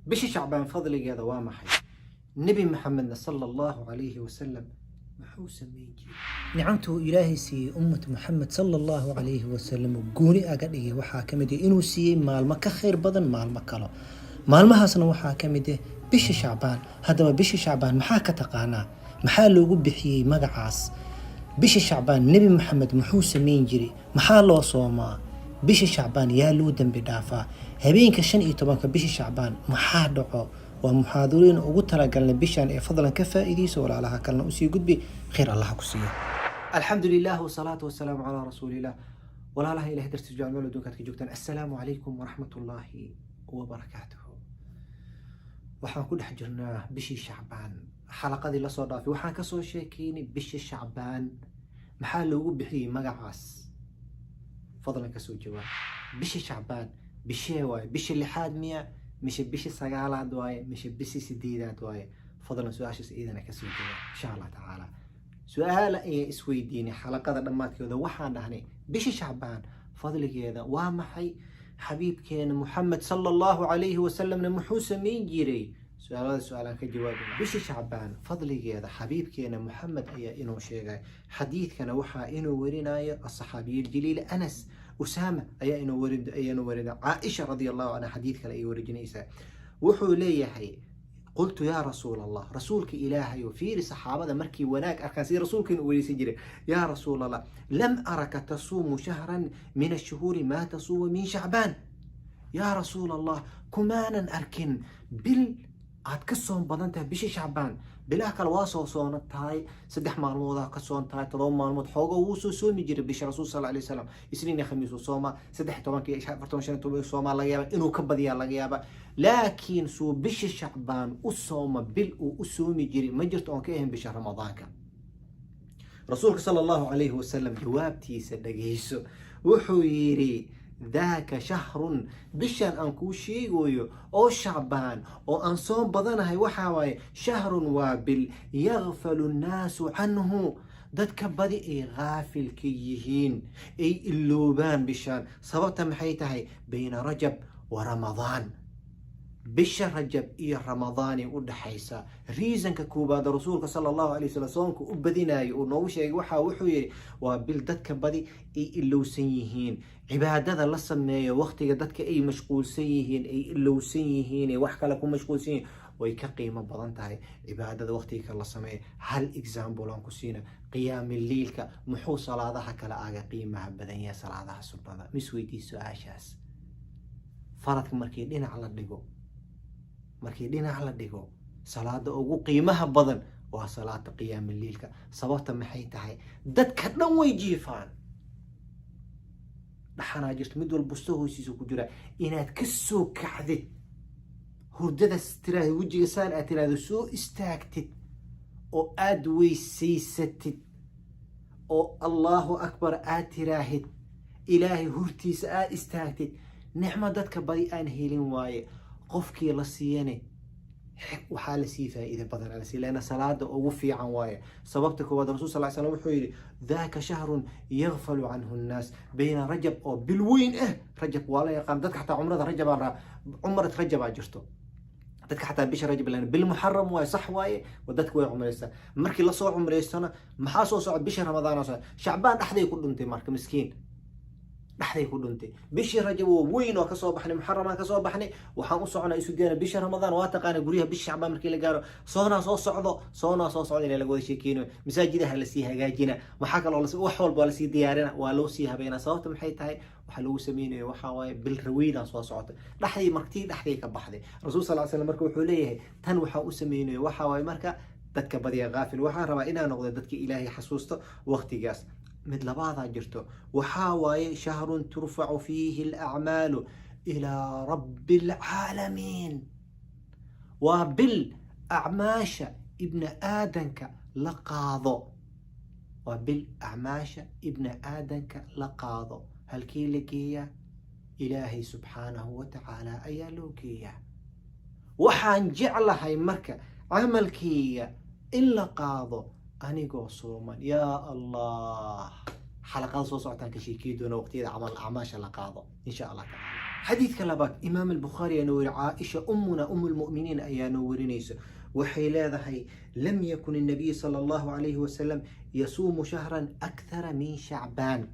Bisha Shacbaan fadligeeda waa maxay? Nebi Maxamedna sala Allahu calayhi wasalam muxuu samayn jiray? Nicamtuu Ilaahay siiyey ummat Muxamed sala Allahu calayhi wasalam oo gooni aga dhigay waxaa ka mid ah inuu siiyey maalmo ka khayr badan maalmo kalo. Maalmahaasna waxaa ka mid ah bisha Shacbaan. Haddaba, bisha Shacbaan maxaa ka taqaanaa? Maxaa loogu bixiyey magacaas bisha Shacbaan? Nebi Maxamed muxuu samayn jiray? Maxaa loo soomaa bisha Shacbaan? Yaa loo dembi dhaafaa? Habeenka 15-ka bisha Shacbaan maxaa dhaco? Waa muxaadarooyin ugu talagalnay bishan ee fadlan ka faa'iidayso, walaalaha kalena usii gudbi. Khayr Allaha ku siiyo. Alxamdu lilah wasalaatu wasalaamu calaa rasuulilah. Walaalaha Ilahay dartiis jecel, meel adduunka aad ka joogtaan, assalaamu calaykum waraxmat ullaahi wabarakaatuhu. Waxaan ku dhex jirnaa bishii Shacbaan. Xalaqadii lasoo dhaafay waxaan kasoo sheekeynay bisha Shacbaan maxaa loogu bixiyey magacaas. Fadlan kasoo jawaab: bisha Shacbaan bishee waaye? Bisha lixaad miya, mise bisha sagaalaad waaye, mise bisha sideedaad waaye? Fadlan su-aashaas iyadana kasoo jawaab, insha Allah tacaala. Su-aala ayaan isweydiinay xalaqada dhammaadkeeda. Waxaan dhahnay, bisha Shacbaan fadligeeda waa maxay? Xabiibkeena Muxamed sala Allahu calayhi wasalamna muxuu samayn jiray? Su-aalada su-aalaan ka jawaabina. Bisha Shacbaan fadligeeda xabiibkeena Muxamed ayaa inuu sheegay. Xadiidkana waxaa inuu werinayo asaxaabiy aljaliil Anas. Usaama ayaa inuu warin, ayaa warinaya. Caaisha radia Allahu canha xadiid kale ay warijinaysaa. Wuxuu leeyahay: qultu yaa rasuul Allah, rasuulka Ilaahayo. Fiiri saxaabada markii wanaag arkaan si rasuulkeena u weydiisan jiray. Yaa rasuul Allah, lam araka tasuumu shahran min ashuhuuri maa tasuumu min Shacbaan. Yaa rasuul Allah, kumaanan arkin bil aad ka soon badan tahay bisha Shacbaan. Bilaha kale waa soo soona tahay, 3 maalmoodaa ka soon tahay, 7 maalmood xoogo wuu soo soomi jiray bisha rasuul sal alay wasalam. Isniin iyo Khamiis uu soomaa, 13-ka iyo 14, 15 soomaa, laga yaaba inuu ka badiyaa laga yaaba. Laakiin suu bisha Shacbaan u sooma, bil uu u soomi jiray ma jirto oon ka ahayn bisha Ramadaanka. Rasuulka sala Allahu calayhi wasalam jawaabtiisa dhageyso. Wuxuu yidhi: daaka shahrun, bishan aan kuu sheegayo oo Shacbaan oo aan soo badanahay waxaa waaye shahrun, waa bil, yakfalu nnaasu canhu, dadka badi ay qaafilka yihiin, ay iloobaan bishaan. Sababta maxay tahay? Bayna Rajab wa Ramadaan, bisha Rajab iyo Ramadaanay u dhaxaysa. Reasonka koowaad rasuulka sala Allahu alay wasalam soonka u badinayo uu noogu sheegay waxa wuxuu yidhi waa bil dadka badi ay ilowsan yihiin. Cibaadada la sameeyo waqtiga dadka ay mashquulsan yihiin, ay ilowsan yihiin, ay wax kale ku mashquulsan yihiin, way ka qiimo badan tahay cibaadada waqtiga kale la sameeyo. Hal example aan ku siina: qiyaami liilka muxuu salaadaha kale aga qiimaha badan yahay, salaadaha sunnada? Mis weydii su-aashaas. Faradka markii dhinac la dhigo, salaada ugu qiimaha badan waa salaada qiyaami liilka. Sababta maxay tahay? Dadka dhan way jiifaan, dhaxanaa jirto, mid walba busto hoosiisa ku jira. Inaad ka soo kacdid hurdadaas, tiraahdo wejiga saan aad tiraahdo, soo istaagtid oo aada weysaysatid oo Allahu akbar aad tiraahid, Ilaahay hurtiisa aad istaagtid, nicmo dadka badi aan helin waaye. Qofkii la siiyane waxaa lasii faa'iida badan la siiya, leanna salaada ugu fiican waaye. Sababta koowaad rasul sal slam wuxuu yidhi: daaka shahrun yakfalu canhu nnaas bayna Rajab, oo bil weyn ah. Rajab waa la yaqaan dadka, xataa cumrada Rajabaa raa, cumrad Rajabaa jirto. Dadka xataa bisha Rajab lan bil Muxaram waaye, sax waaye, dadka way cumraystaan. Markii lasoo cumraystona maxaa soo socda? Bisha Ramadaan soo Shacbaan dhexday ku dhuntay. Marka miskiin dhexday ku dhuntay bishii Rajab oo weyn oo kasoo baxnay, Muxaramaan kasoo baxnay, waxaan u soconaa isu geena bisha Ramadaan. Waa taqaana guryaha bisha Shacbaan markii la gaaro, soonaa soo socdo, soonaa soo socdo ina laga wada sheekeynayo, masaajidaha lasii hagaajina, maxaa kaloo wax walba waa lasii diyaarina, waa loo sii habeynaa. Sababta maxay tahay? Waxaa lagu sameynayo waxaa waaye bil raweynaa soo socota. Dhexdii martii dhexday ka baxday. Rasuul sal slam marka wuxuu leeyahay tan waxaa u sameynayo waxaa waaye marka dadka badiya qaafil. Waxaan rabaa inaan noqdo dadka Ilaahay xasuusto waqtigaas. Mid labaadaa jirto, waxaa waaye shahrun turfacu fiihi alacmaalu ilaa rabbi alcaalamiin. Waa bil acmaasha ibna aadanka la qaado. Waa bil acmaasha ibna aadanka la qaado. Halkii la geeyaa? Ilaahay subxaanahu wa tacaala ayaa loo geeyaa. Waxaan jeclahay marka camalkayga in la qaado anigoo sooman. Yaa Allah, xalaqada soo socotaan ka sheekii doona waqtiyada camal acmaasha la qaado, insha Allah tacaala. Xadiidka labaad, Imaam Albukhaari ayaa noo weri, Caaisha ummuna um lmu'miniin ayaa noo warinaysa. Waxay leedahay: "لم يكن النبي صلى الله عليه وسلم يصوم شهرا أكثر من شعبان."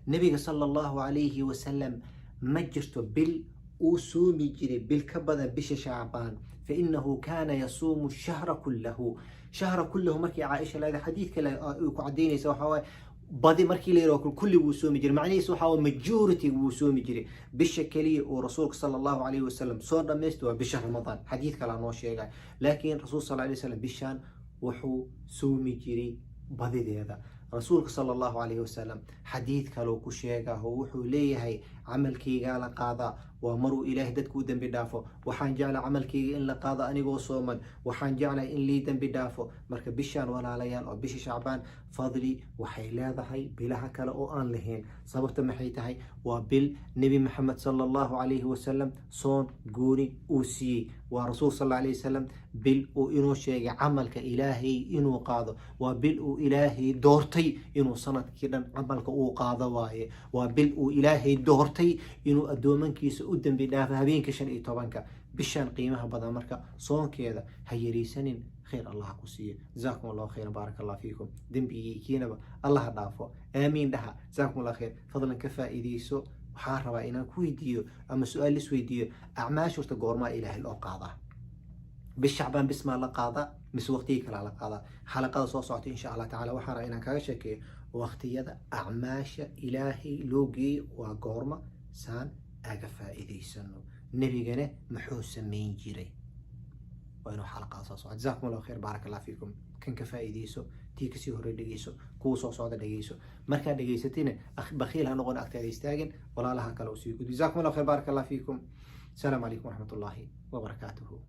Nebiga sala Allahu calayhi wasalam ma jirto bil uu soomi jiray bil ka badan bisha Shacbaan. فإنه كان يصوم الشهر كله. شهر كله markii Caaisha leedahay, xadiid kale ku cadaynaysa waxaa waaye badi. Markii la yiraahdo kulli wuu soomi jiray, macnihiisu waxaa waa majority wuu soomi jiray. Bisha keliya uu rasuulka sala Allahu calayhi wasalam soo dhammaysta waa bisha Ramadaan, xadiid kalaa noo sheegay. Laakiin rasuul sal alay wasalam bishaan wuxuu soomi jiray badideeda. Rasuulka sala Allahu calayhi wasalam xadiid kaloo ku sheegaa oo wuxuu leeyahay: "Camalkaygaa la qaadaa, waa maruu Ilaahay dadku u dembi dhaafo. Waxaan jeclay camalkayga in la qaado anigoo sooman. Waxaan jeclay in lii dembi dhaafo." Marka bishaan, walaalayaal, oo bisha Shacbaan, fadli waxay leedahay bilaha kale oo aan lahayn. Sababta maxay tahay? Waa bil Nebi Maxamed sala Allahu calayhi wasalam soon gooni uu siiyey. Waa rasuul sal alla alayhi wasalam bil uu inoo sheegay camalka Ilaahay inuu qaado. Waa bil uu Ilaahay doortay inuu sanadkii dhan camalka uu qaado waaye. Waa bil uu Ilaahay doortay inuu addoomankiisa u dembi dhaafo habeenka 15-ka. Bishaan qiimaha badan marka soonkeeda ha yaraysanin. Khayr Allah ku siiyo. جزاكم الله خيرا، بارك الله فيكم. Dembigii kiinaba Allah dhaafo, aamiin dhaha. جزاكم الله خير. Fadlan ka faa'iidayso. Waxaan rabaa inaan ku weydiiyo ama su-aal is weydiiyo: acmaasha horta goormaa Ilaahay loo qaadaa? Bis Shacbaan bis maa la qaadaa mise waqtigii kalaa la qaadaa? Xalaqada soo socota, insha Allah tacala, waxaan rabaa inaan kaga sheekeeyo waqtiyada acmaasha Ilaahay loo geeyo waa goorma, saan aga faa'iidaysano. Nebigana muxuu samayn jiray? Waa inuu xalaqada soo socdo. جزاكم الله خير، بارك الله فيكم. Kan ka faa'iidayso, tii kasii horey dhegeyso, kuwa soo socda dhegeyso. Markaad dhegeysatina bakhiil ha noqon, agtaada istaagin, walaalaha kale usii gudbi. جزاكم الله خير، بارك الله فيكم. السلام عليكم ورحمة الله وبركاته.